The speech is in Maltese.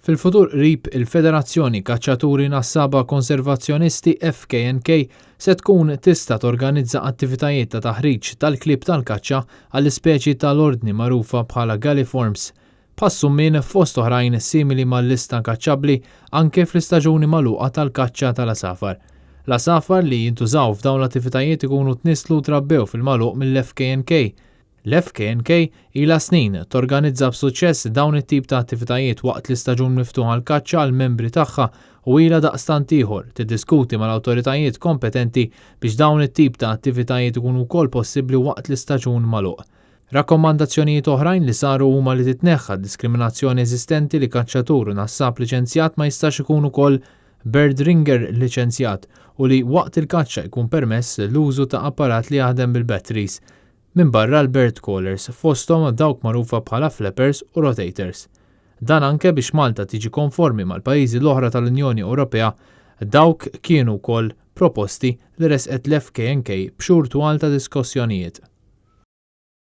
Fil-futur qrib, il-Federazzjoni Kaċċaturi Nassaba Konservazzjonisti, FKNK, se tkun tista' torganizza attivitajiet ta' taħriġ tal-klieb tal-kaċċa għall-ispeċi tal-ordni magħrufa bħala Galliformes, bħas-summien fost oħrajn simili mal-lista kaċċabbli anke fl-istaġuni magħluqa tal-kaċċa tal-għasafar. L-għasafar li jintużaw f'dawn l-attivitajiet ikunu tnisslu u trabbew fil-magħluq mill-FKNK. L-FKNK ilha snin torganizza b'suċċess dawn it-tip ta' attivitajiet waqt l-istaġun miftuħ għall-kaċċa għall-membri tagħha u ilha daqstant ieħor tiddiskuti mal-awtoritajiet kompetenti biex dawn it-tip ta' attivitajiet ikunu wkoll possibbli waqt l-istaġun magħluq. Rakkomandazzjonijiet oħrajn li saru huma li titneħħa d-diskriminazzjoni eżistenti li kaċċatur u nassab liċenzjat ma jistax ikun ukoll bird ringer liċenzjat u li waqt il-kaċċa jkun permess l-użu ta' apparat li jaħdem bil-batteries minbarra l-bird callers, fosthom dawk magħrufa bħala flappers u rotators. Dan anke biex Malta tiġi konformi mal-pajjiżi l-oħra tal-Unjoni Ewropea. Dawk kienu wkoll proposti li resqet l-FKNK b'xhur twal ta' diskussjonijiet.